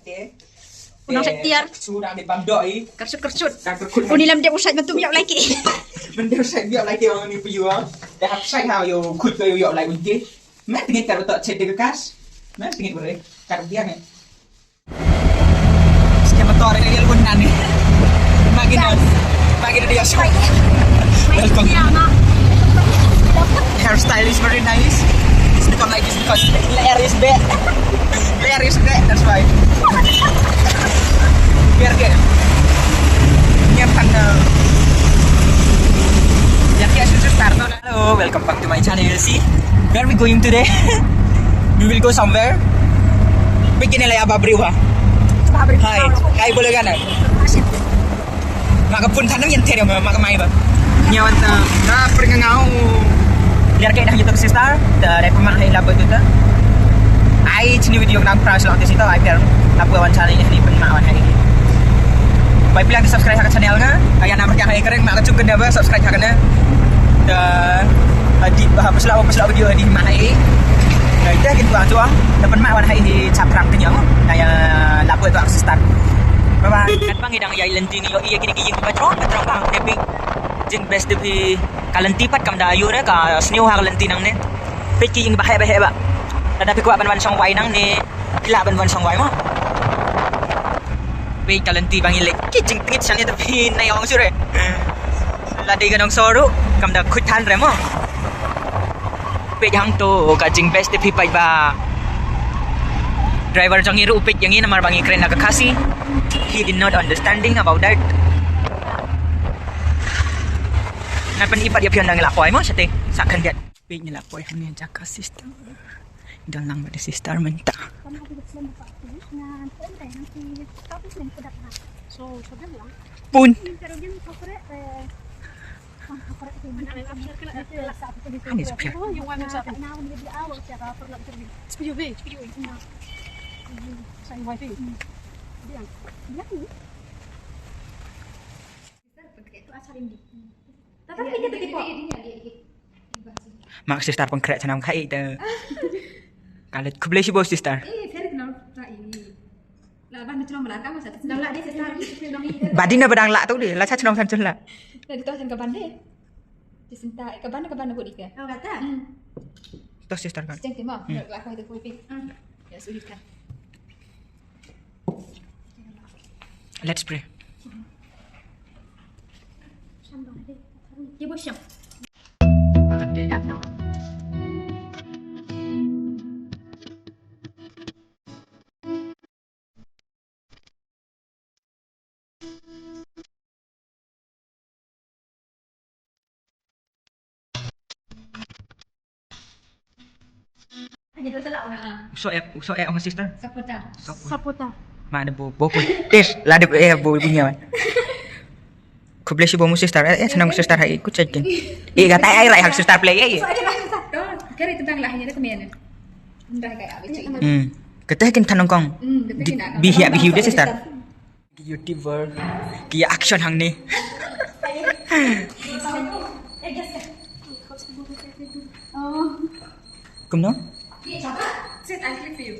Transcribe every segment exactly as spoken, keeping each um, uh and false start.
Te. U nongshait tiar. Su da de bam doi. Kersut kersut. Ka kerkut. Uni lam de u shait mynta ym ïoh lai ki. Mynta u shait ym ïoh lai ki ong ni pyu. Da hap shait ha ïoh khut ko ïoh ïoh lai un ki. Me tengit ka betok chet de ka kas. Me tengit bere. Ka biang eh. Skema tor ini dia pun nani. Makin makin dia show. Welcome. Hairstyle is very nice. It's become like this because the air is bad. The air is bad, that's why. Biar ke. Nyiapkan, eh, biar ke susu start. Hello, welcome back to my channel. See, where we going today? We will go somewhere. Peit kine la ïa Babri ha. Babri. Hai, hai bole gana. Ma ka pun thanam ïa ther ma ka mai ba. Nyawan ta na pringangau. Biar ke dah YouTube sister, da dai pemang hai labu tu ta. Ai chini video nang pra shlong te sito ai per labu wan channel ni pun ma wan hai. Bai bilang subscribe ha ka channel nga. Aya namar ka hai kering ma ka chuk kena ba subscribe ha kena. Da di ba psla psla video di ma hai. Da ita kin tuang tuang. Da pun ma wan hai hi chap rang kenyang. Da ïa labu tu sister. Bye bye. Kat bang idang ïa lenti ni ïa kini ki ing ba trong ba trong bang. Tapi jing best de phi ka lenti pat kam da yu re ka sniew ha ka lenti nang ne. Peit ki ing ba heh ba heh ba. Da da phi kwah ban wan shong wai nang ne. Phi lah ban wan shong wai mo. Peit ka lenti bang i leh ki jingtngit shan ïa ta phi na ong sure. La dei ka nong soru kam da khut than re mo. Peit hangto ka jingbest te phi peit ba. Driver jong i ruh peit ïa ngi namar ba ngi kren na ka Khasi. He did not understanding about that. Ngan pyni pat ïa phi ynda ngi la poi mo shatei sa khyndiat. Peit ngi la poi hangne jaka sister. Dang lang bad sister mynta. Pun. Hani sa pia. Mak sister pengkrek sana kai te. Kalau khublei shibun sister. Ba dei na ba dang lah tu dei, la cha chnong san chun lah. Dah ditoh jan ka ban dei. Jacinta, eh, ka ban, ka ban hut ika. Oh, kata? Hmm. Toh sister kan. Sejeng ti mo, hmm. Lah kau itu kuipi. Hmm. Ya sudah kan. Let's pray. Ya bos ya. Uso eh, uso eh, ong sister. Sapota. Sapota. Ma ada bo, bo pun. Tis, la ada eh, bo punya. Khublei shibun mo sister, eh, eh, shnong sister hai ku check in. Eh, kata ai rai hak sister play eh. Hmm. Kata kin thanong kong. Bihia bihiu de sister. YouTuber. Ki action hangne. Kumno? Sit, I'll clip for you.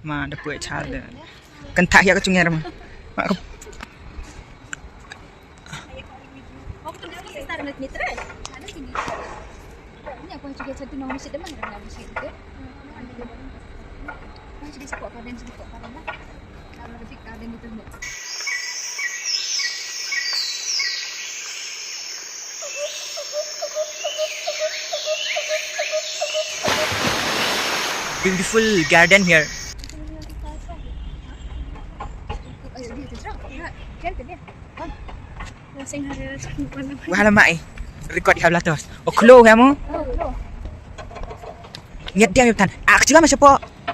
Ma da pue char de. Kan thah ïa ka chungyar ma. Ma ka. Beautiful garden here. Wah, lama eh. Record ha blatos. Oh, klo ya mo. Ngiat dia mi tan. Ak juga masih po.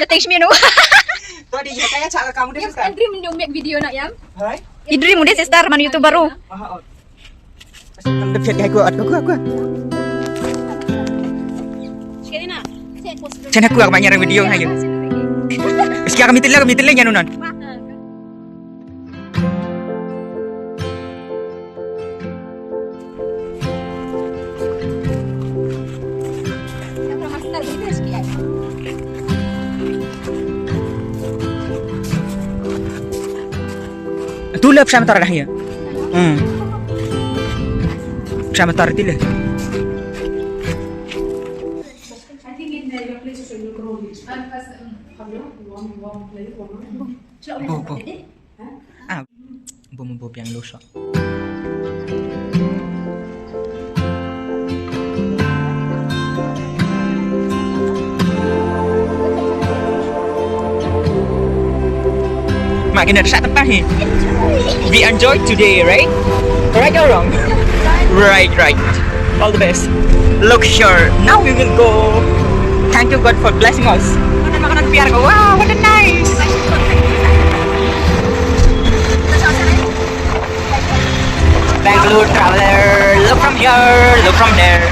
Leteng shmino. To di jaka ya chaka kamu deh, sister. Dream dong make video nak yam. Hai. I dream deh, sister, man YouTuber. Ah, oh. Kan dep chat hai ku, at ku, ku, ku. Sekali nak. Chan aku, aku banyak video ngayu. Sekian kami telah, kami telah nyanunan. Tu lah pesawat tara dah ya. Hmm. Pesawat tara tu lah. Bo, bo. Ah, bo mo bo biang lo so. Makin ada satu pahi. We enjoy today, right? Right or wrong? Right, right. All the best. Look here. Now we will go. Thank you God for blessing us. Makanan, makanan biar ko. Wow, what a nice. Bangalore traveler, look from here, look from there.